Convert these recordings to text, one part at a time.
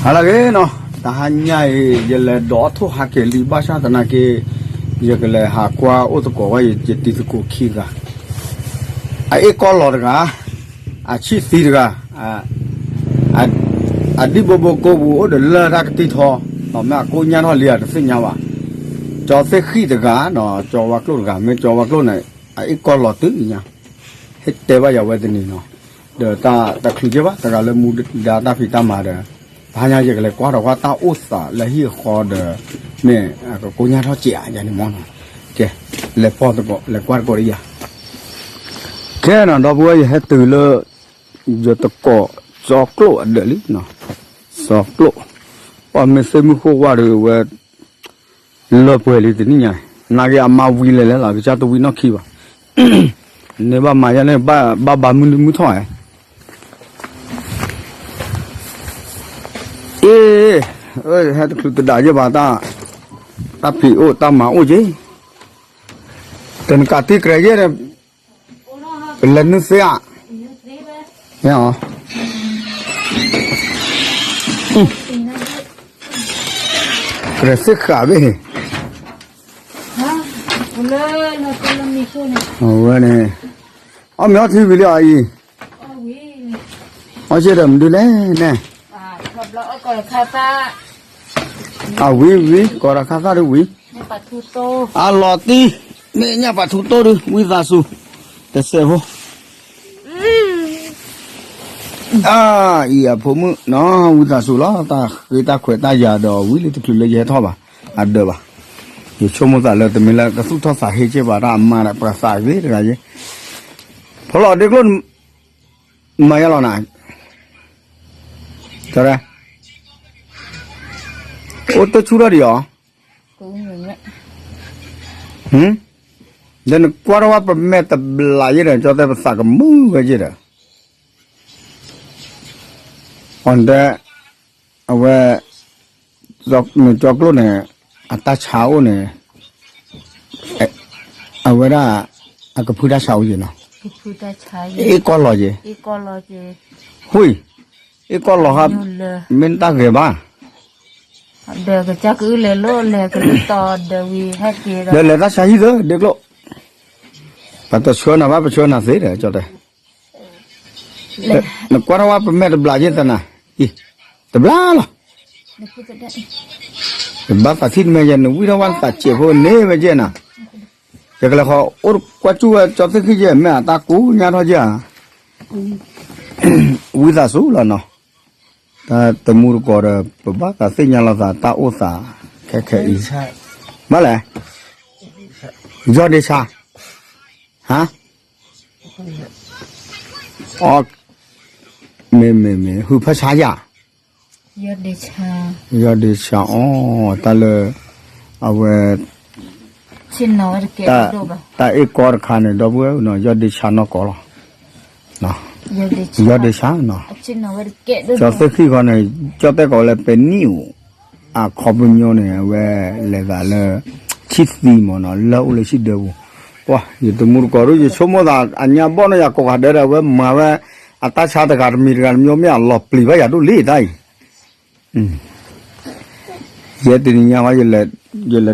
ဟါလၢအဂ့ၤနီၤ, တဟါညါအံၤ ယလဲၤဒိးထီၣ်ဟးက့ၤလံ ဘၣ်ဆၣ်သနာ်က့ ယကလဲၤဟးကွၢ်အိၣ်သကိးဝဲ ယတံၤသကိးခံဂၤ, အအ့ၣ်ကီၢ်လီၤတဂၤ, အဆံၣ်သံတဂၤ, အဒံၣ်ဘိဘိကိးပူၤအိၣ်ဒီးလၢၢ်တၢ်ကတံၢ်ထီ, မ့ၢ်အကိးညါထီၣ်လံဧါ တသ့ၣ်ညါဘၣ်, ကၠီသ့ၣ်ဃံၣ်တဂၤနီၤ, ကၠီဝါကျိၣ်တဂၤ, မ့ၢ်ကၠီဝါကျိၣ်န့ၣ် အအ့ၣ်ကီၢ်လီၤတုၤညါ, ဟ့ၣ်တဲဘၣ်ယၤဝဲတနံၤနီၤ, ဒီးတၢ်တချုးက့ဘၣ် တဂၤလၢမူဒါတၢ်ဖံးတၢ်မၤဒီး, တဟါညါယကလဲၤကွၢ်ထီၣ်ကွၢ်တၢ်အိၣ်သးလၢဟံၣ်အဃီဒီး, မ့ၢ်အကကိးညါထီၣ်ကဲးဧါ ယၤန့ၣ်မ့ၢ်နီၤ, ကဲ, လဲၤဖီသကိး လဲၤကွၢ်သကိးဒ်ယၤ ခဲနီၤ ဒီပုၢ်ဝဲၢ် ယဟဲတုၤလၢ ယတကိး စီၤကျိၣ်အဒၢးလံနီၤ, စီၤကျိၣ်, ပှၤမ့ၢ်သ့ၣ်မုၢ်ဃိၣ်ဝါဒီးဝဲ လၢပှဲၤလံတနံၣ်ညါ, နာ်က့အမါဝံၤလဲၤလဲၤလီၤ ကစၢ်တဝံၤနီၣ်ခံဘၣ်, န့ၣ်ဘၣ်မၤယဲန့ၣ် ဘၣ်ဘၣ်မုၢ်မုၢ်ထီၣ်ဧါ အ့, ဟဲတချုးတဒၣ်ယဲဘၣ်တၢ်, တၢ်ဖံးအိၣ်တၢ်မၤအိၣ်က့ၤ, တနကးတံၢ်ကြဲးယဲဒီး, ပလဲၤနုာ်သ့ဧါ, မ့ၢ်အီၤ, ကြဲးသ့ၣ်ဃာ်ဘ့ၣ်, အဝဲန့ၣ်, အီၣ်မ့ၤအီထံဝံၤလံအီၤအံၤ, အီၣ်က့ၤဒီးမနုၤလဲၣ်န့ၣ်, အဝံၤဝံၤ ကီးတၢ်ခါသၣ်ဒုးဝံၤ, အလီၤတံၢ်, မ့ၢ်ညၣ်ပာ်ထူတိၢ်ဒုး ဝံသးစူၤ, တစဲးဖိ အအံၤအဖိမုၣ်နီၤ ဝံသးစူၤလီၤ တၢ်ဃ့တၢ်ခွဲးတၢ်ယာ်ဒီးဝံၤလံတချုးလၢယဟဲထီၣ်ဘၣ်, အဒၢးဘၣ်, ယဆိကမိၣ်သးလၢတမ့ၢ်လၢကသူၣ်ထီၣ်သးဟ့က့ၢ်ဘၣ်တၢ်အမါဒီးပှၤသးဂ့ၤတဂၤယဲ, ဖီလီၤဒ့ကျိၣ်, မၤယါလီၤနၤ, အိၣ်တဆူၣ်ထီၣ်ဒံးအီၤ ဒီးနကွၢ်ထီၣ်ဝဲပမဲာ်တဘျးယဲဒီး ကၠီတဲပသးကမုာ်ဝဲယဲဒီး, အီၤဒဲ, အဝဲ, နကၠီကျိၣ်န့ၣ်, အတၢ်ဆါအိၣ်န့ၣ်, အဝဲဒၣ်, အကဖုတၢ်ဆါအိၣ်ယဲနီၤ, အ့ၣ်ကီၢ်လီၤယဲ, ဟူ, အ့ၣ်ကီၢ်လီၤဟါ, မ့ၢ်တၢ်ဂဲၤဘၣ် ဒီးကစၢ်ကအုၣ်လဲၤလိာ်လဲၤကလံၤတီၤဒီးဝံၤဟဲက့ၤဒီး လဲၤလဲၤတၢ်ဆါဟံၣ်သၢ ဒ့ကျိၣ်, ပတဆှၢနၤဘၣ် ပဆှၢနၤသ့ဒီး ကၠီတဲ, နကွၢ်ထီၣ်ဝဲပမဲာ်တဘျးယဲသနၤ, အံၤ, တဘျးလီၤ, ဘၣ်သးထံၣ်နမဲာ်ယဲ နဝံထီၣ်ဝဲနသးစဲးဖိန့ၢ်ဝဲယဲနၤ, ယကလဲၤဃီ အိၣ်ကွၢ်စူၣ်ဝဲကၠီသ့ၣ်ခံယဲ မ့ၢ်အတၢ်ကူညါထီၣ်ယဲဧါ ဝံသးစူၤလီၤနီၤ, တၢ်တမူတကိးဒီး ပဘၣ်သးသ့ၣ်ညါလီၤသးတၢ်အိၣ်သး ခဲခဲအံၤ, ဘၣ်လဲၣ်, ယီၢ်ဒ့ဆါ, ဟါ, အီ, မ့ၢ်မ့ၢ်မ့ၢ် ဟုးဖၢဆါယၤ ယီၢ်ဒ့ဆါအီၤ တၢ်လၢ အဝဲ တၢ်အ့ၣ်ကီတခါန့ၣ် ဒီပုၢ်ဝဲၢ်နီၤ ယီၢ်ဒ့ဆါနီၢ်ကီၢ်လီၤ, ယီၢ်ဒ့ဆါနီၤ, ကၠီသ့ၣ်ခံဂီၤန့ၣ် ကၠီတဲကိးလၢပဲနံၣ်အိၣ် အခီပညီန့ၣ် အဝဲလဲၤသးလၢ ဆံၣ်သံမ့ၢ်နီၤ လၢအိၣ်လၢဆံၣ်ဒၢပူၤ, ပှၤ ယတမူတကိးဒိၣ် ယဆိကမိၣ်သး အညါဘီၣ်နီၢ်ယၤကိးဂၤဒဲးဒီး အဝဲမၤဝဲ အတၢ်ဆါတဂၤတမံၤတဂၤတမံၤ မ့ၢ်အလီၤပျံၤဘၣ်ယၤဒိၣ်လံတၢ်အံၤ ယဲတနံၤညါဝဲ ယလဲၤ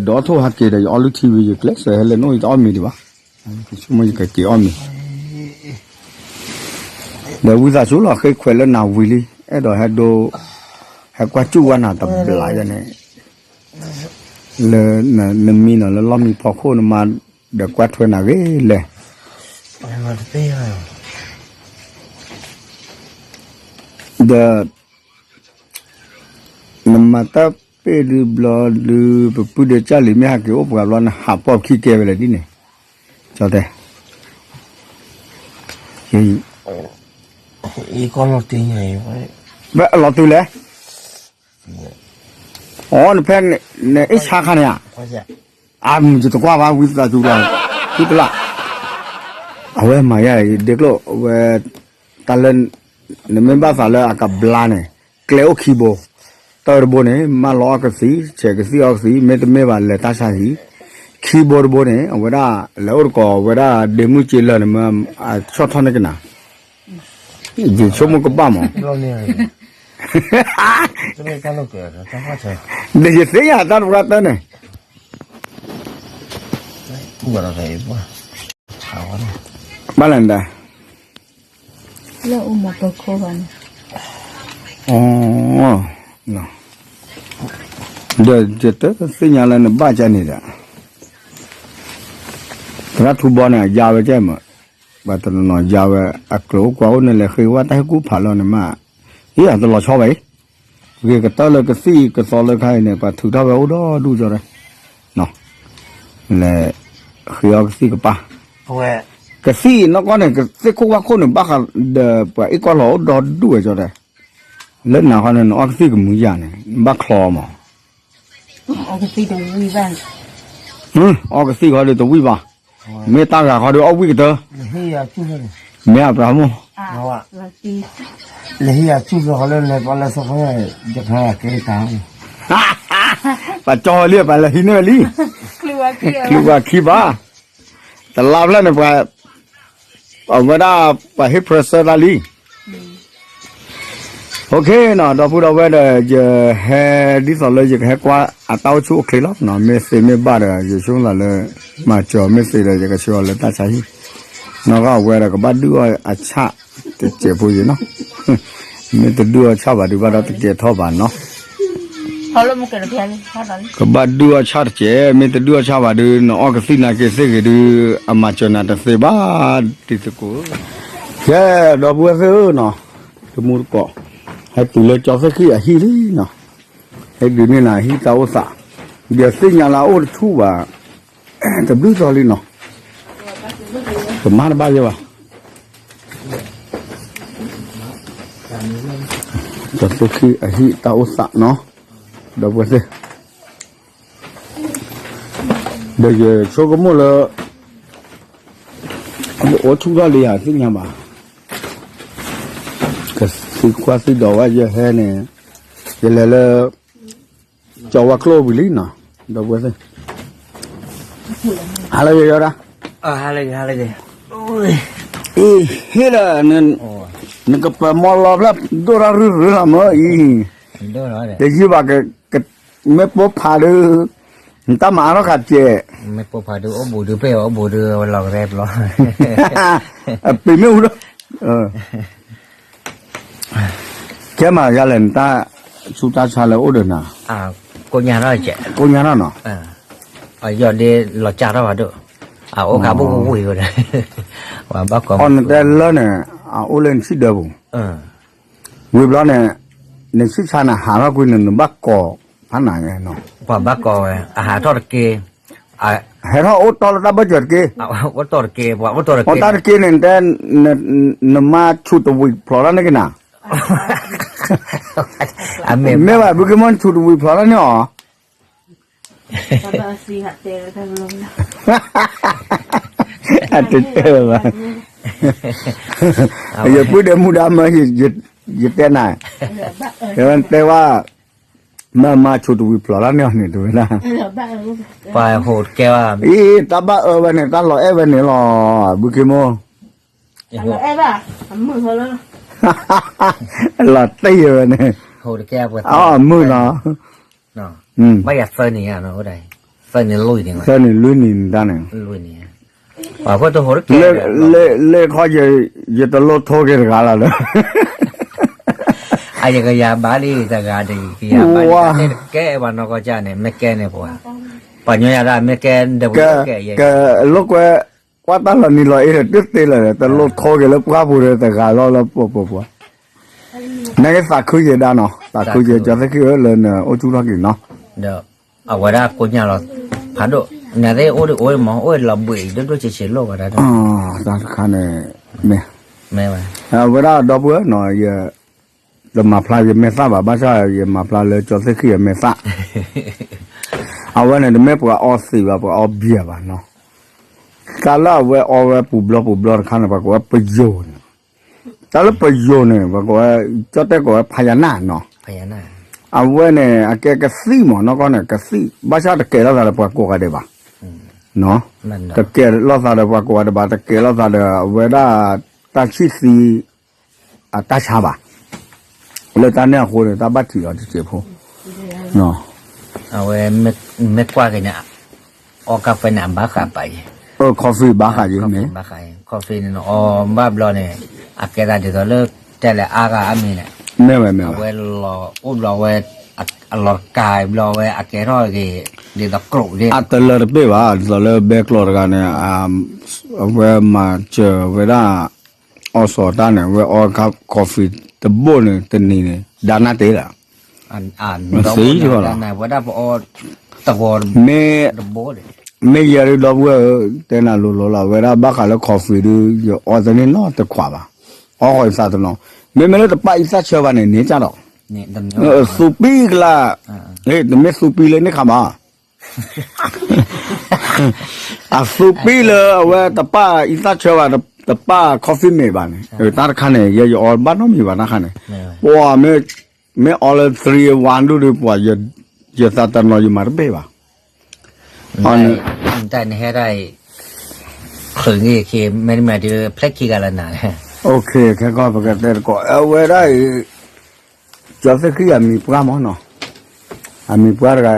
ဒိးထီၣ်ဟဲက့ၤဒီး ယအီလုၢ်ထံဝံၤ ယကျဲးစၢးဟဲလၢနအိၣ် ယတအီၣ်မ့ၤဒံးဘၣ်, ယဆိကမိၣ်ယကက့ၤအီၣ်မ့ၤ, ဒီးဝံသးစူၤလီၤ ဃ့ခွဲးလၢနၤဝံၤလံ အဲၣ်ဒိးဟဲဒိ ဟဲကွၢ်စူၣ်ဝဲနၤတဘျီယဲန့ၣ်, လၢနမံနီၤလၢလီၢ်မံဖီခိၣ်နမါ ဒီးကွၢ်ထွဲနၤဂ့ၤလဲၣ်, ဒီး နမၤတၢ်ပ့ၢ်ဒုးဘျီဒုး ပပုၢ်ဒီးကၢ်လံၤမ့ၢ်ဟးက့ၤအိၣ်ပှၤဘျီ နဟးပီၢ်ပခံကဲဝဲလဲၣ်ဒ်န့ၣ်, ကၠီတဲ, အလီၤတုၤလဲၣ်, အိ နဖဲ နအ့ၣ်ဆါခါန့ၣ်ဧါ, အမုၢ်ယတကွၢ်ဘၣ် ဝံသးစူၤလီၤ, သုတလၢ်, အဝဲမၤယါ ဒ့ကျိၣ် အဝဲ တၢ်လၢ နမ့ၢ်ဘၣ်သးလၢအကဘျါန့ၣ် ကျဲအိၣ်ခံဘိ, တၢ်တဘိန့ၣ် မၢလီၤအီၣ်ကသံၣ် ဆဲးကသံၣ်အီၣ်ကသံၣ် မ့တမ့ၢ်ဘၣ်လဲၤတၢ်ဆါဟံၣ်, ခံဘိတဘိန့ၣ် အဝဲဒၣ် လဲၤအိၣ်တကိးဝဲဒၣ်ဒ့မုၢ်စ့လၢာ်န့ၣ် မ့ၢ်အဆီၣ်ထီၣ်န့ၢ်ကနၤ, ယဆိကမိၣ်ကဘၣ်မး, ဒီးယသ့ၣ်ညါတၢ်တပှၢ်တၢၢ်န့ၣ်, ဘၣ်လဲၣ်ဒၣ်, လၢအအိၣ်မၤပၢၤခိၣ်ဘၣ်န့ၣ်, ဒီးယတသ့ၣ်ညါလၢနဘၣ်ကဲန့ၣ်ဒီး, သရၣ်ထူဘီန့ၣ် အယါဝဲကဲမး, ပှၤတနီၤနီၤယါဝဲ အကျိၤအိၣ်ကွၢ်အိၣ်န့ၣ်လဲၤဃ့ဝဲတၢ်ဟ့ၣ်ကူၣ်ဖးလီၤန့ၣ်မး, အ့ၣ် အတလီၤဆီဘၣ်အံၤ, ဂ့ၤကတၢၢ်လၢကသံၣ်ကသီလၢခါအံၤန့ၣ် ပှၤထုးထီၣ်ဝဲအိၣ်ဒီဒူၣ်ကီဒီး လဲၤဃ့အီၤကသံၣ်ကပၢ်, ကသံၣ်နီၢ်ကီၢ်န့ၣ် ကသ့ၣ်ခိၣ်ဝၣ်ခိၣ်န့ၣ် ဘၣ်ဃးဒီးပှၤအ့ၣ်ကီၢ်လီၤအိၣ်ဒီဒူၣ်ဝဲကီဒီး, လၢနၤခီန့ၣ် နအီၣ်ကသံၣ်ကမုာ်ယၤန့ၣ် နဘၣ်ချီမး, အီၣ်ကသံၣ်ခီဒီးတဝံၣ်ဘၣ်, မ့ၢ်တၢ်ဂၤခီဒီးအီၣ်ဝံၣ်ကတၢၢ်, မ့ၢ်အပြးမိၢ် ပှၤကၠီလံ ပှၤလဲၤဟံးန့ၢ်ဝဲလံ, ချုးပှၤခံဘၣ်, တလါဖျၢၣ်န့ၣ်ပှၤ, အဝဲဒၣ်ပှၤဟ့ၣ် pressure တၢ်လံ, အိၣ်ခ့နီၤ ဒီပုၢ်ဒီဝဲၢ်ဒီး ယဟဲဒ်သိးလၢယကဟဲကွၢ်အတၢ်အိၣ်ဆူၣ်အိၣ်ချ့လီၤ, မ့ၢ်သ့မ့ၢ်ဘၣ်ဒီး ယဆိကမိၣ်လၢ မၤစၢၤမ့ၢ်သ့ဒီး ယကဆှၢအီၤလၢတၢ်ဆါဟံၣ်, နီၢ်ကီၢ်အဝဲဒီးကဘၣ်ဒုးအီၣ်အဆၣ်တစဲးဖိယံၤနီၤ, မ့ၢ်တဒုးအီၣ်ဆၣ်ဘၣ်ဒုးဘၣ်ဒီးတကဲထီၣ်ဘၣ်နီၤ, ကဘၣ်ဒုးအီၣ်ဆၣ်တစဲး, မ့ၢ်တဒုးအီၣ်ဆၣ်ဘၣ်ဒုး နအီၣ်ကသံၣ်နာ်က့ၤသ့ၣ်ဂ့ၤဒုး အမၤစၢၤနၤတသ့ဘၣ်, တံၤသကိး, ကဲ, ဒီပုၢ်ဝဲၢ်သ့ၣ်ဧၢနီၤ, တမူတကိး, ဟဲတုၤလၢကၠီသ့ၣ်ခံအဟံၣ်လံနီၤ, ဟဲဒုးန့ၢ်နၤဟံၣ်တၢ်အိၣ်သး, ဒီးသ့ၣ်ညါလၢအအိၣ်တဆူၣ်ဘၣ်, တဘျုးတီၤလံနီၤ, တမၤတဘၣ်ယဲဘၣ်, ကၠီသ့ၣ်ခံအဟံၣ်တၢ်အိၣ်သးနီၤ, ဒီပုၢ်ဝဲၢ်သ့ၣ် ဒီးယဆိကမိၣ်လၢ ယအိၣ်ဆူၣ်ထီၣ်လံယသ့ၣ်ညါဘၣ်, ကသံကွၢ်သံဒိးဝဲယဟဲန့ၣ်, ယလဲၤလၢ ကၠီဝါကျိၣ်ဝံၤလံနီၤ, ဒီပုၢ်ဝဲၢ်သ့ၣ်, ဟါလၢယယီၤဒၣ်, အ့ၣ် ဟ့ၣ်ဒီး နကပၢၤမီၢ်လီၤဖျၢၣ်ဒိၣ်ထီၣ်ရုရုလီၤမၢ်အံၤ, တယံာ်ဘၣ်, မ့ၢ်ပိၢ်ဖးဒုး, နတၢ်မၤအါထီၣ်ဃာ်စဲး, မ့ၢ်ပိၢ်ဖးဒုးအိၣ်ဘူးဒုးပ့ၢ်အီၤအိၣ်ဘူးဒုးလီၤကရဲဘျီ, အပ့ၤမ့ၢ်အူဒီး, ကဲမၤယၤလဲၣ် နတၢ်ဆူးတၢ်ဆါလၢအိၣ်ဒီးနၤ, ကိညါထီၣ်, ကိညါထီၣ်နီၤ, ယီၢ်ဒ့လီၤကၢ်ထီၣ်ဘၣ်ဒိၣ်, အအိၣ်ခါဘိၣ်ဘိၣ်ဝံၤဝဲဒီး, အီနတဲလၢန့ၣ်, အအိၣ်လၢနဆံၣ်ဒၢပူၤ, ဝံၤဘျီန့ၣ်, နဆံၣ်ဆါန့ၣ်ဟးထီၣ်ကွံာ်န့ၣ် နဘၣ်ကိးဖးနၤ, ပှၤဘၣ်ကိးဝဲ, အဟးထီၣ်တက့ၢ်, ဟဲထီၣ်အိၣ်တီလၢတၢ်ဘၢၢ်စၢၤတက့ၢ်, အိၣ်တီၢ်တက့ၢ်, ပှၤအိၣ်တီၢ်တက့ၢ်, အိၣ်တၢ်တက့ၢ်န့ၣ်တဲ, နမါဆူၣ်တဝံၤဖျိးထီၣ်န့ၢ်က့ၤနၤ, မ့ၢ်ဘၣ် ဘုကမီၣ် နဆူၣ်တဝံၤဖျိးထီၣ်န့ၢ်အီၤ အတတဲဘၣ်, ယပုၢ်ဒီးမူဒါမၢ ယတဲနၤ, တဲဝဲ, မ့ၢ်မါဆိတဝံၤဖျိးလၢန့ၣ်အီၤန့ၣ် တဝဲဒၣ်, ပှၤဟိးတကဲဘၣ်, အံၤ တၢ်ဘၣ်အၢဝဲန့ၣ် တၢ်လီၤအဲၣ်ဝဲန့ၣ်လီၤ, ဘုခ့မိၢ်, လီၤတံၢ်ဝဲန့ၣ်, အမုၢ်လီၤ, ဘၣ်ယၤသၢနံၣ်ညါ, သၢနံၣ်လွံၢ်နံၣ်, သၢနံၣ်လွံၢ်နံၣ်န့ၣ်တၢ်န့ၣ်, လၢခီ, ယတလိၣ်ထိက့ၤတဂၤလီၤဒီး, အယကယၤဘၣ်လံတဂၤဒီး, ယကယၤဘၣ်လံတကဲဘၣ်နီၢ်ကီၢ်ကၢ်န့ၣ် မ့ၢ်ကဲန့ၣ်ပှၤ, ပှၤညီယၤဒၣ်မ့ၢ်ကဲ, ကလိၣ်ကွဲ, ကွၢ်တၢ်လီၤနံၤလီၤအ့ဒီး တသ့လၢၤဒီး တလိၣ်ထိက့ၤလၢပှၢ်ပူၤဒီးတဂၤလီၤလၢပှၤပှၤပှၤ, နကသးခုယဲဒၣ်နီၤ, သးခုယဲ ကၠီသ့ၣ်ခံဧၢ လၢနအိၣ်ဆူၣ်ထီၣ်က့ၤနီၤ, ဒီးအဝဲဒၣ်ကိးညါလီၤ, ဖးဒိၣ်, နသ့ၣ်အိၣ်ဒံးအိၣ်မး အိၣ်လီၤဘှံးဒိၣ်ဒိၣ်ဆံးဆံးလိၣ်ဝဲဒၣ်, တၢ်တခါန့ၣ်, မ့ၢ်, အဝဲဒၣ်ဒီပုၢ်ဝဲၢ်နီၤ, ယတမၤဖျါယမဲာ်သၣ်ဘၣ်, ဘၣ်ဆၣ်ယမၤဖျါလၢကၠီသ့ၣ်ခံအမဲာ်သၣ်, အဝဲန့ၣ် တမ့ၢ်ပှၤအီသံးဘၣ် ပှၤအီဘံၣ်ဘၣ်နီၤ, တၢ်လၢအဝဲအီဝဲပူၤဘျီပူၤဘျီတခါန့ၣ် ပှၤကိးဝဲပယိာ်န့ၣ်, တၢ်လၢပယိာ်န့ၣ် ပှၤကိးဝဲ, ကၠီတဲကိးဝဲဖးယၤနၣ်နီၤ, အဝဲန့ၣ် အကဲကသံၣ်မး နီၢ်ကီၢ်န့ၣ် ကသံၣ် ဘၣ်ဆၣ်တကဲလိာ်သးဒီးပှၤကိးဂၤဒဲးဘၣ်, တကဲလိာ်သးဒီးပှၤကိးဂၤဒဲးဘၣ်, တကဲလိာ်သးဒီးအဝဲဒၣ်တၢ်ဆံၣ်သံ အတၢ်ဆါဘၣ်, လၢတၢ်န့ၣ်အဃိန့ၣ် တၢ်ဘၣ်ထံးအီၤတစဲးဖိ, အဝဲမ့ၢ်ကွၢ်က့ၤန့ၣ် အီ coffee န့ၣ် အဘၣ်ဃးပာ်ယဲၢ်, အ coffee ဘၣ်ဃးယဲၢ်မ့ၢ်, coffee န့ၣ် အီဘၣ်ဘျီန့ၣ် အကဲသးဒ်သိးလၢ တဲလဲၤအါဂၤအါမံၤန့ၣ်, မ့ၢ်ဝဲမ့ၢ်ဝဲ, အဝဲလီၤအိၣ်ဘျီဝဲ, အလီၤကၤဘျီဝဲ အကဲထီၣ်ဂ့ၤ ဒ်သိးကြိးဒ်, အတလၢတပ့ၢ်ဘၣ် ဒ်သိးလၢဘဲကျိးတဂၤန့ၣ် အဝဲမၤစၢၤဝဲဒၣ် အီစီၤတၢ်န့ၣ် အဝဲအီ coffee တဘိန့ၣ်တနံၤန့ၣ် ဒါနတ် သ့လီၤ, သ့လီၤ, မ့ၢ်ယဲဒၣ်ဒီပုၢ်ဝဲၢ်ဧၢ, တဲနၤလိၤလိၤလီၤ အဝဲဒၣ်ဘၣ်ဃးလၢ coffee ဒုး ယအီတန့ၢ်နီတခွးဘၣ်, အီဃီၤယသးတနီၤ, မ့မ့ၢ်လၢတပၣ်အံသၣ်ဆၢဘၣ်န့ၣ် န့ၢ်ကၢ်ဒီး, သူပံကလါ, တမ့ၢ်သူပံလၢန့ၣ်ခါဘၣ် အသူပံလၢအဝဲတပၣ်အံသၣ်ဆၢဘၣ်, တပၣ် coffee မ့ၢ်ဘၣ်န့ၣ်, တၢ်တခါန့ၣ် ယဲယအီဘၣ်နီတမံၤဘၣ်တၢ်ခါန့ၣ်, ပှၤမ့ၢ်အီလၢ three one ဒူၣ်ဒီး ပှၤ ယသးတနီၤယမၤတဘၣ်ဘၣ်, တၢ်န့ၣ်ဟဲတၢ်အံၤ, ချုးန့ၢ်မ့တမ့ၢ်ဒ်ဖျဲၣ်ခံဂၤလၢနၤလဲၣ်, ခဲကီၢ်ပကတဲတကိး အဝဲဒၣ်အံၤ ကၠီသ့ၣ်ဃံၣ်အမံၤပှၢ်မ့ၢ်နီၤ, အမံၤပှၢ်တဂၤ,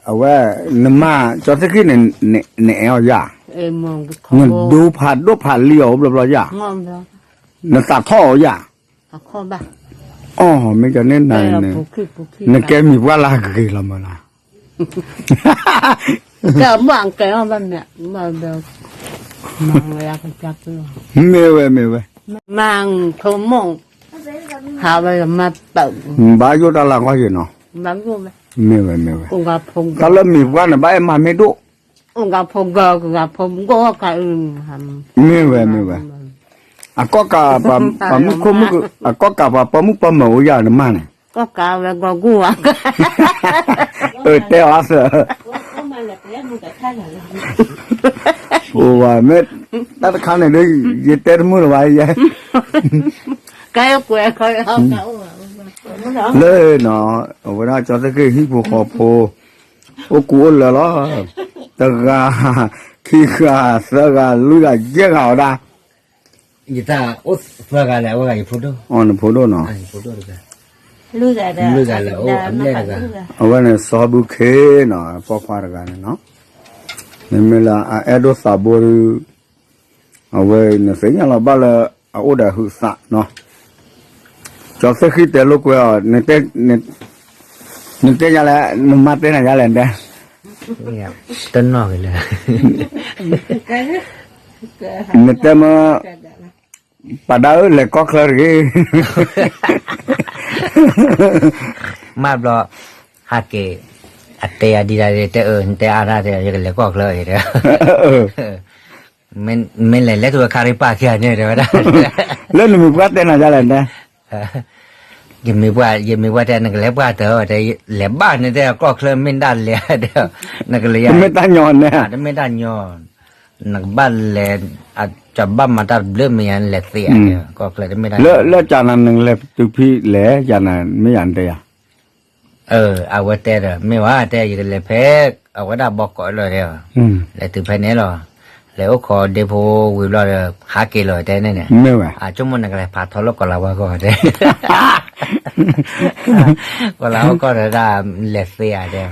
အဝဲ, နမၤ ကၠီသ့ၣ်ဃံၣ်န့ၣ်, နအဲၣ်အီၤယၤ, နဒိဖးဒိၣ်ဖးလံအီၤအိၣ်ဘျီဘျီယၤ, နသးထီၣ်အီၤယၤ, အီၣ်မ့ၢ်ကန့ၣ်နၤန့ၣ်, နကဲမံၤပှၢ်လၢဂ့ၤလီၤမးလၢ ကဲဘၣ်ကဲအီၣ်ဘၣ်မ့ၢ်, မ့ၢ်ဝဲမ့ၢ်ဝဲ, မၤထိမိၢ်, ဟးဝဲမၤပၢၢ်, ဘၣ်ယိၣ်တၢ်လၢကီၢ်ယဲၢ်နီၤ, မ့ၢ်ဝဲမ့ၢ်ဝဲ, တၢ်လၢမံၤပှၢ်န့ၣ် ဘၣ်အဲၣ်မၤမ့ၢ်ဒိၣ်, မ့ၢ်ဝဲမ့ၢ်ဝဲ, အကီၢ်ကးပှၤမုၣ်ခိၣ်မုၣ်, အကီၢ်ကးပှၤပိာ်မုၣ်ပိာ်မၢၤအိၣ်ယၤနမါန့ၣ်, အတဲအီၤသၢ, အိၣ်ဝဲမ့ၢ်, တၢ်တခါန့ၣ်ဒီး, ယတဲတမုာ်လၢၤဘၣ်ယဲ, ကဲကွဲးခီ, လၢနီၤ, အဝဲဒၣ်ကၠီသ့ၣ်ဃံၣ်ဟံၣ်ဖိဃီဖိ, အိၣ်ကူအိၣ်လၢာ်လီၤ, တဂၤ, ခံဂၤ, သၢဂၤ, လွံၢ်ဂၤ, ယဲၢ်ဂၤအီၤဒၣ်, ယတၢ်အိၣ်သၢဂၤလဲၣ် အဝဲဂၤယဖိဒိၣ်, နဖိဒိၣ်နီၤ, လွံၢ်ဂၤလဲၣ်အိၣ်အဘျဲၣ်တဂၤ, အဝဲန့ၣ်စီၤဘူခ့နီၤ ပိာ်ခွါတဂၤန့ၣ်နီၤ, မ့မ့ၢ်လၢအအဲၣ်ဒိၣ်သးဘိဒီး, အဝဲနသ့ၣ်ညါလီၤဘၣ်လၢအအိၣ်ဒီးဟုးသးနီၤ, ကၠီသ့ၣ်ဃံၣ်တဲလိာ်ကွဲအီၤ, နတဲယၤလဲၣ်, နမါတဲနၤယၤလဲၣ်တဲ, တနီၣ်ဂ့ၤလၢ နတဲမ့ၢ်, ပဒၣ်ဧၢ လဲၤကီၢ်ချၢတဂ့ၤ, မ့ၢ်ဘျီ, ဟးက့ၤ, အတဲယၤဒံးဒၣ်တဲအၢ နတဲအါဒၣ်တဲ ယကလဲၤကီၢ်ချၢအံၤတဲ, မ့ၢ်လဲၤလဲၤထူအခါရံၣ်ပာ်ခံဂၤန့ၣ်တဲဝဲဒၣ်, လၢနမံၤပှၢ်တဲနၤယၤလဲၣ်တဲ ယမ့ၢ်ပှၢ်, ယမ့ၢ်ပှၢ်တဲ နကလဲၤပှၢ်တၢၢ်တဲ, လဲၤဘၣ်န့ၣ်တဲ ကီၢ်ချၢမ့ၢ်ဒၣ်လဲၤတဲ, နကလဲၤယၤ, တမ့ၢ်တၢ်ညီန့ၣ်, တမ့ၢ်တၢ်ညီ, နကဘၣ်လဲၤ, ကဘၣ်မၤတၢ်တဘျုးမ့ၢ်ယၤ နလဲၤသ့ဧါ, ကီၢ်ချၢတမ့ၢ်တၢ်ညီ, လၢကနၤနလဲၤတုၤဖဲလဲၣ် ကနၤမ့ၢ်ယၤနတဲယၤ အဝဲတဲဒီး မ့ၢ်ဝဲတဲ ယကလဲၤဖဲ အဝဲဒၣ်ဘီကီးလီၤတဲ, လဲၤတုၤဖဲန့ၣ်လီၤ, လဲၤအိၣ်ခိးဒ့ဖိဝံၤဘျီဒီး ဟးက့ၤလီၤတဲန့ၣ်န့ၣ်, မ့ၢ်ဝဲ အဆိကမိၣ်နကလဲၤဖးထီလၢကီၢ်လၤဝါကီၢ်တဲ, ကီၢ်လၤဝါကီၢ်ဒီးဒၣ် လဲၤသ့ဧါတဲ,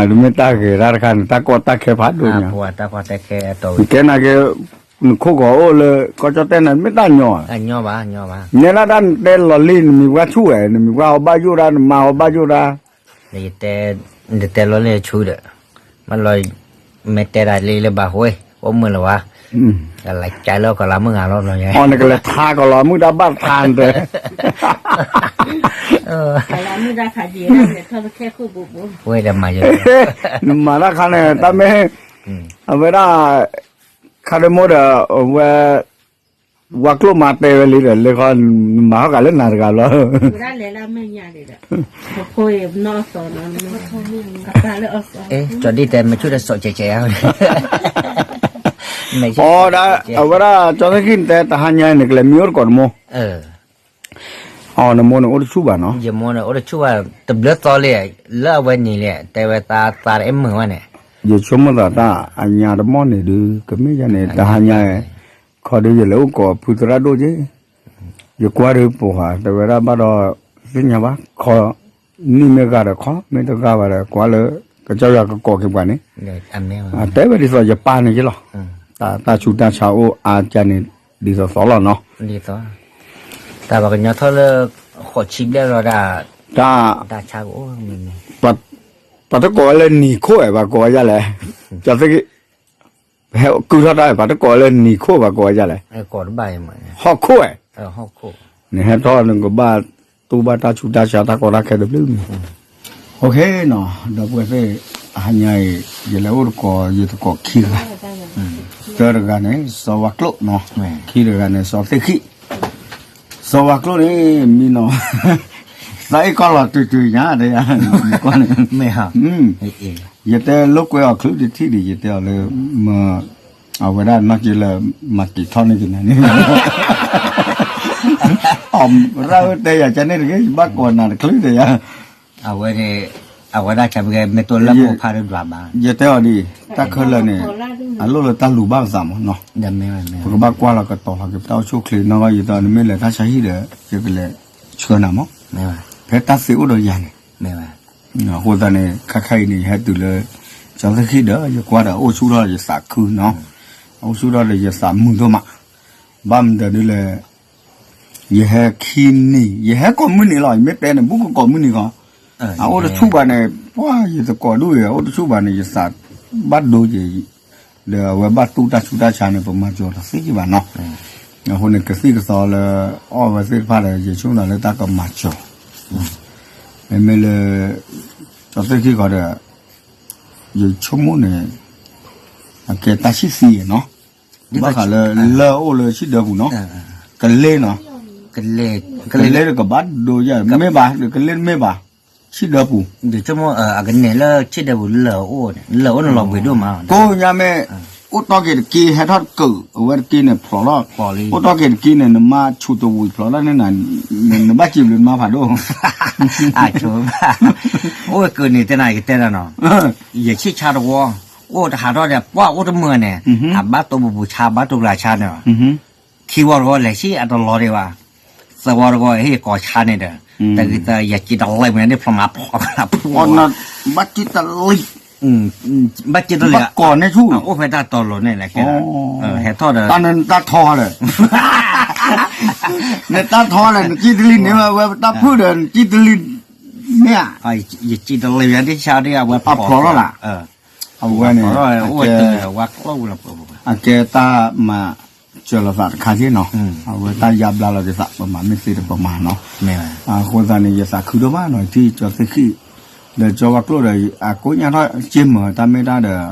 တမ့ၢ်တၢ်ဂ့ၤတၢ်တခါန့ၣ် တၢ်ကီတၢ်ခဲဖးဒိၣ်ညါ, တၢ်ကီတၢ်ခဲအတီၢ်ဝံၤ ကဲနာ်က့ နခိၣ်ကီးအိၣ်လၢ ကီၢ်ကၠီၣ်တဲၣ်န့ၣ် မ့ၢ်တၢ်ညီ, တၢ်ညီဘၣ်, တၢ်ညီဘၣ်, နဲဒၣ်တၢ်တဲလီၤလံ နမံၤပှၢ်ဆူၣ်ဝဲ နမံၤပှၢ်အီၤဘၣ်ယိၣ်ဒၣ် နမါအီၤဘၣ်ယိၣ်ဒၣ်, ယတဲ, နတဲလီၤလံဆူၣ်ဒီး, မ့ၢ်လီၤ, မ့ၢ်တဲဒၣ်လံလၢဘၣ်ဟိ, အိၣ်မုာ်လၢၤဝဲ, ကလဲၤကၢလၢကီၢ်လၤမုၢ်ဂၤလီၤဘျီညါ, အီၤနကလဲၤထါကီးလီၤမုၢ်တၢ်ဘၣ်ထါနတဲ ဝဲဒၣ်မၤယိၣ်, နမၤတၢ်ခါန့ၣ် တၢ်မ့ၢ်, အဝဲဒၣ်, ခါဒမိၣ်ဒီး, အဝဲ, ဝါကျိၣ်မၤတဲဝဲလံဒီး လၢခီ, နမၤဟီၣ်ကးလၢနၤတဂၤလီၤ, ကၠီဒံၣ်တဲမ့ၢ်ဆူၣ်တစိးကဲးကဲးဧါ, အီၤဒၣ် အဝဲဒၣ် ကၠီသ့ၣ်ခံနတဲ တဟါညါန့ၣ် ကလဲၤမံအိၣ်တကိးနမိၢ် အီၤနမိၢ်န့ၣ်အိၣ်တဆူၣ်ဘၣ်နီၤ, ယမိၢ်န့ၣ်အိၣ်တဆူၣ်ဘၣ် တဘျုးသီလံ, လၢအဝဲန့ၣ်လဲၣ် တဲဝဲသးသးတအဲၣ်မုာ်ဝဲန့ၣ်, ယဆိကမိၣ်သးတၢ်အညါတမီၢ်န့ၣ်ဒုး ကမ့ၢ်ယၤန့ၣ် တဟါညါ, ခီဒုးယလဲၤအိၣ်ကိးဖုသရၣ်ဒိၣ်က့, ယကွၢ်ဒုးပိာ်ဃာ် တဲဝဲဒၣ်ဘၣ်ဒီး သ့ၣ်ညါဘၣ်ခီ, နံၣ်မ့ၢ်ဂၤဒီးခီ, မ့ၢ်တဂၤဘၣ်ဒီးကွၢ်လၢ ကစၢ်ယွၤကကိးက့ၤပှၤန့ၣ်, တဲဝဲဒ်သိးယပၢ်န့ၣ်ယလီၤ, တၢ်ဆူးတၢ်ဆါအိၣ်အါကန့ၣ်, ဒ်သိးသိးလီၤနီၤ, တၢ်ပှၤကညီထီၣ်လၢ ဃိးဆံဘျဲၣ်လီၤဒၣ်, တၢ်, ပှၤတကိးဝဲလၢနံၤခိၣ်ဧါ ပှၤကိးဝဲဒ်လဲၣ်, ကၠီသ့ၣ်ခံ ပဟဲကုၢ်ထီၣ်တၢ် ပှၤတကိးဝဲလၢနံၤခိၣ် ပှၤကိးဝဲဒ်လဲၣ်, ဟီၣ်ခိၣ်ဧါ, နဟဲထီၣ်နကဘၣ်တူၢ်ဘၣ်တၢ်ဆူးတၢ်ဆါတၢ်ကီတၢ်ခဲတဘျုးမံၤ, အနီၤ, ဒီပုၢ်ဝဲၢ်သ့ၣ်, အဟါညါအံၤ ယလဲၤအိၣ်တကိး ယတကိးခံဂၤ, တၢတဂၤန့ၣ် စီၤဝါကျိာ်နီၤ, ခံတဂၤန့ၣ် စီၤသ့ၣ်ခံ စီၤဝါကျိာ်န့ၣ် မံနီၤ, သးအ့ၣ်ကီၢ်လီၤတုၤတုၤညါ, တယၤ, န့ၣ်, ယတဲလိာ်ကွဲအီၤချုးတထံၣ်ဒံး ယတဲအီၤလၢ, မ, အဝဲဒၣ်နီၢ်က့လၢ, မၤတံာ်ထီၣ်န့ၢ်က့ၤနၤန့ၣ်, အရၣ်ဝဲတဲယၤကန့ၣ်တဂ့ၤ ယဘၣ်ကိးနၤတချုးတယၤ, အဝဲ, အဝဲဒၣ်ဆၢကဲမ့ၢ်တိလၢဖိဖးဒိၣ်ဒွးဘၣ်, ယတဲအီၤဒ်, တၢ်ခဲလၢာ်န့ၣ်, အလိၣ်လၢတၢ်လူၤဘၣ်ပသးမးနီၤ, ပကဘၣ်ကွၢ်လီၤကတီၤလီၤက့ၤပတၢ်အိၣ်ဆူၣ်အိၣ်ချ့နီၢ်ဂီၢ် ယတဲအီၤ နမ့ၢ်လဲၤတၢ်ဆါဟံၣ်ဒီး ယကလဲၤဆှၢနၤမး, ဖဲတၢ်သ့အိၣ်ဒီးယၤန့ၣ်, အဃိသတးန့ၣ် ခဲခါအံၤန့ၣ် ယဟဲတုၤလၢ, ကၠီသ့ၣ်ခံဒီး ယကွၢ်ဒီးအိၣ်ဆူၣ်ထီၣ်ဒီးယသးခုနီၤ, အိၣ်ဆူၣ်ထီၣ်ဒီးယသးမုာ်ဒိၣ်မး, ဘၣ်မနုၤဒ်လဲၣ်, ယဟဲခံနံၤ ယဟဲကိးမုၢ်နံၤလီၤ ယမ့ၢ်တဲန့ၣ် ဘူးကကိးမုၢ်နံၤဃီ, အအိၣ်တဆူၣ်ဘၣ်န့ၣ် ပှၤယသကိးဒိၣ်အံၤ အအိၣ်တဆူၣ်ဘၣ်န့ၣ် ယသးဘၣ်ဒိက့ၤ, ဒီးအဝဲဘၣ်တူၢ်တၢ်ဆူးတၢ်ဆါန့ၣ် ပမၤစၢၤတသ့က့ၤဘၣ်နီၤ, အဃိန့ၣ် ကသံၣ်ကသီလၢအီၣ်ဝဲသ့ၣ်တဖၣ်ဒီး ယဆိကမိၣ်လၢတၢ်ကမၤစၢၤ, မ့မ့ၢ်လၢ, ကၠီသ့ၣ်ခံဃီဒီး, ယဆိကမိၣ်န့ၣ်, အကဲတၢ်ဆံၣ်သံနီၤ, ဘၣ်ဃးလၢလၢၢ်အိၣ်လၢဆံၣ်ဒၢပူၤနီၤ, ကလ့နီၤ, ကလ့တကဘၣ်ဒိယၤ မ့ၢ်ဘၣ် ကလ့တမ့ၢ်ဘၣ်, ဆံၣ်ဒၢပူၤ, အကနဲၣ်လၢဆံၣ်ဒၢပူၤလၢၢ်အိၣ်န့ၣ် လၢၢ်အိၣ်န့ၣ်လီၤဘှံးဒိၣ်မး, ကိးညါမ့ၢ်, အိၣ်တီၢ်က့ၤတက့ၢ် ဟဲထီၣ်တကၢၢ် အဝဲတက့ၢ်န့ၣ် ဖျိးထီၣ်, အိၣ်တီၢ်က့ၤတက့ၢ်န့ၣ် နမါဆူၣ်တဝံၤဖျိးထီၣ်န့ၣ်, နဘၣ်စံးဘျုးနမါဖးဒိၣ်, အဆိဘၣ်, အိၣ်ဝဲကုၢ်န့ၣ်တဲနၤ ယတဲနၤနီၤ, ယဆံၣ်ဆါတဝီ, အိၣ်တဟးထီၣ်ဒီး ပှၢ်အိၣ်တမုာ်န့ၣ်, အဘၣ်တိၢ်ပူၤပူၤဆါ ဘၣ်တိၢ်ကလၤဆါန့ၣ်, ခံဝီတဝီလဲၤဆံၣ်အတလီၤဒံးဘၣ်, သၢဝီတဝီဟ့ၣ်ကိးဆါန့ၣ်ဒီး, တဂ့ၤသး ယစံးတလံာ်မ့ၢ်န့ၣ် ဖျိးမးဖျိး, ဘၣ်စံးတလံာ်, ဘၣ်စံးတလံာ်, ဘၣ်ကိးန့ၢ်ဆူၣ်, အိၣ်ဖဲတၢ်တီၤလိၤန့ၣ်လဲၣ်, ဟဲထီၣ်ဒီး, တၢ်ထီလဲၣ်, နတၢ်ထီလဲၣ် နစံးတလံာ်န့ၣ်ဝဲ ဝဲတၢ်ဖုၣ်ဒီး နစံးတလံာ်, မ့ၢ်ဧါ, ယစံးတလံာ်ယၤဒ်ဆါဒ်အဝဲဖျိးလီၤလၢ်, အဝဲန့ၣ်, အကဲတၢ်မၤစၢၤလိာ်သးတခါက့နီၤ, အဝဲတၢ်ယါဘျါလီၤက့ၤသး ပမၤမ့ၢ်သ့ဒီးပမၤနီၤ, အဃိသတးန့ၣ် ယသးခုဒိၣ်မးနီၤ ထံၣ်ကၠီသ့ၣ်ခံ, ဒီးကၠီဝါကျိာ်ဒီး အကိးညါထီၣ်က့မၢတၢ်မ့ၢ်တၢ်ဒီး,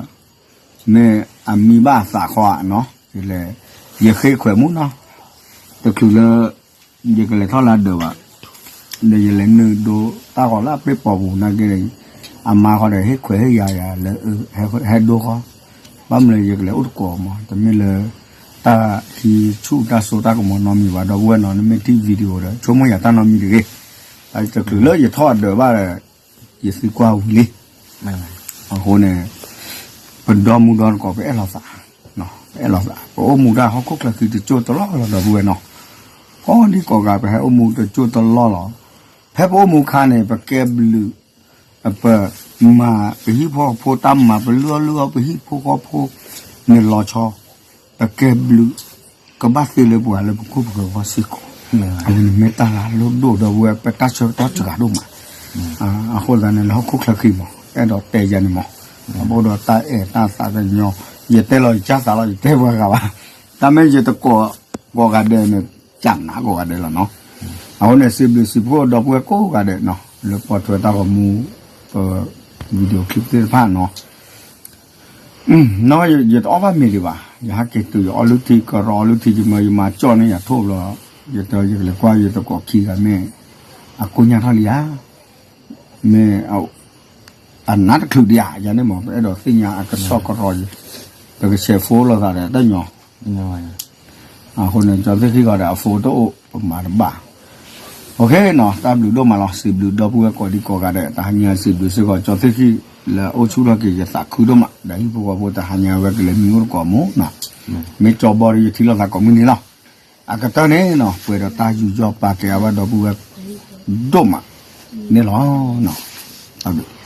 မ့ၢ်အမံဘၣ်အသးဃီဧါနီၤ, လဲၣ်, ယဃ့ခွဲးမူနီၤ, တချုးလၢ ယကလဲၤထီၣ်လၢဒၢးဘၣ်, ဒီးယလဲၤနုာ်ဒိတၢ်ဂီၤလၢအပ့ၢ်ပီၤပူၤနာ်က့, အမါဃီဒီး ဟ့ၣ်ခွဲးဟ့ၣ်ယာ်ယၤလၢ ဟဲဒိဃီ, ဘၣ်မနုၤလၢယကလဲၤအိၣ်တကိးမး တမ့ၢ်လၢ တၢ်ဟံးဆူၣ်တၢ်စိတၢ်ကမီၤနီတမံၤဘၣ် ဒီပုၢ်ဝဲၢ်နီၤ နမ့ၢ်ထံၣ် video ဒီး ဆိကမိၣ်ယၤတၢ်နီတမံၤတဂ့ၤ, တချုးလၢယထီၣ်အဒၢးဘၣ်ဒီး ယသံကွၢ်ဝံၤလံ အဃိန့ၣ် ပဒီမူဒီတကိး ပအဲၣ်လိာ်သး, ပအဲၣ်လိာ်သး ပအိၣ်မူတၢ်ဟီၣ်ခိၣ်ချၢဃံတကၠိၢ်တလီၢ်လီၤ ဒီပုၢ်ဝဲၢ်နီၤ, ကိးဒံကိးဂၤ ပဟဲအိၣ်မူတကၠိၢ်တလီၢ်လီၤ, ဖဲပအိၣ်မူခါန့ၣ် ပကဲဘျုး, ပမၤပဟံၣ်ဖိဃီဖိတၢ်မၤ ပလုၢ်အီၣ်လုၢ်အီပဟံၣ်ဖိဃီဖိ န့ၣ်လီၤဆီ ပကဲဘျုး ကဘၣ်သ့လၢပှၤလၢပခိၣ်ပဃၢၤအဂီၢ်စ့ၢ်ကီး, အဝဲန့ၣ်မ့ၢ်တၢ်လၤလိၢ်ဒိၣ်ဒီပုၢ်ဝဲၢ် ပတၢ်ဆၢကတီၢ်စှၤဒိၣ်မး, အဃိသတးန့ၣ် လၢဟီၣ်ခိၣ်ချၢဃံမး အဲၣ်ဒိးတဲယၤန့ၣ်မး, အဘၣ်ဒီးတၢ်အဲၣ်တၢ်သးကညီၤ, ယတဲလီၤယကၢ်သးလီၤ ယတဲပှၤဂၤဘၣ်, တၢ်မ့ၢ်ယတကိး ကိးဂၤဒဲးန့ၣ် ကၢ်နးကိးဂၤဒဲးလီၤနီၤ, အဃိန့ၣ် စံးဘျုးစံးဖှိၣ်ဒီပုၢ်ဝဲၢ်ကိးဂၤဒဲးနီၤ လၢပိာ်ထွဲတၢ်ဂီၤမူ ပ video clip သ့ၣ်တဖၣ်နီၤ နီၢ် ယတအီၣ်ဘၣ်မ့ၤဒံးဘၣ်, ယဟးက့ၤတုၤယအီၣ်လုၢ်ထံ ကရီအီၣ်လုၢ်ထံ ယမၢယမၤကၠီၣ်န့ၢ်ယၤထိၣ်ဘျီ, ယတဲယကလဲၤကွၢ်ယသကိးခံဂၤမ့ၢ် အကိညါထီၣ်လံဧါ, မ့ၢ် အနးတချုးဒံးဧါ, ယၤန့ၣ်မး ပအဲၣ်ဒိးသ့ၣ်ညါအကစီၣ်ကရီယၤ, ပကဆဲးဖိလိာ်သးဒီးတၢ်ညီ, အဃိန့ၣ် ကၠီသ့ၣ်ခံဂီၤဒီးအဖိတအိၣ် ပမၤတဘၣ် OK နီၤ, တၢ်ဘျုးဒိၣ်မးလီၤ, စံးဘျုးဒီပုၢ်ဝဲၢ်ကိးဒံကိးဂၤဒဲး, တဟါညါစံးဘျုးစ့ၢ်ကီး ကၠီသ့ၣ်ခံ လၢအအိၣ်ဆူၣ်ထီၣ်က့ၤယသးခုဒိၣ်မး, ဒီးဟံၣ်ဖိဃီဖိတဟါညါဝဲကလဲၤမံအိၣ်တကိးမူနီၤ, မ့ၢ်ကၠီဘီဒီးယထံၣ်လိာ်သးကိးမုၢ်နံၤလီၤ, အကတၢၢ်န့ၣ်နီၤ ပှဲၤဒီးတၢ်ယူးယီၣ်ပာ်ကဲအဝဲဒီပုၢ်ဝဲၢ် ဒိၣ်မးန့ၣ်လီၤ. တၢ်ဘျုး